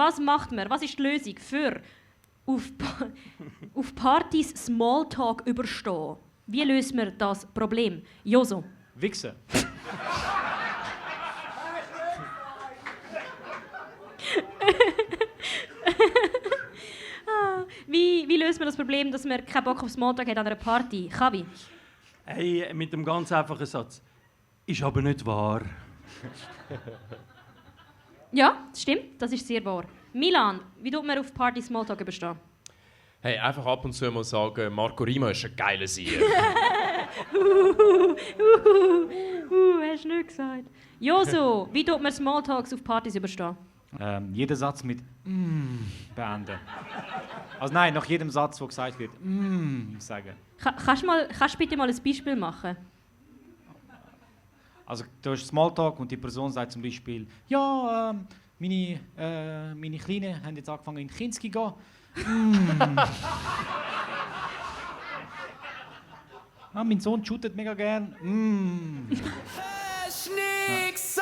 Was macht man? Was ist die Lösung für auf Partys Smalltalk überstehen? Wie löst man das Problem? Joso. Wichsen. Wie löst man das Problem, dass man keinen Bock auf Smalltalk hat an einer Party? Kavi? Hey, mit dem ganz einfachen Satz. Ist aber nicht wahr. Ja, das stimmt, das ist sehr wahr. Milan, wie tut man auf Party Smalltalk überstehen? Hey, einfach ab und zu mal sagen, Marco Rima ist ein geiler Sieg. Hast du nicht gesagt. Joso, wie tut man Smalltalks auf Partys überstehen? Jeden Satz mit beenden. Also nein, nach jedem Satz, wo gesagt wird, sagen. Kannst du bitte mal ein Beispiel machen? Also du hast Smalltalk und die Person sagt zum Beispiel, ja, meine Kleinen haben jetzt angefangen in Kinski zu gehen. Mein Sohn shootet mega gern. Hast nix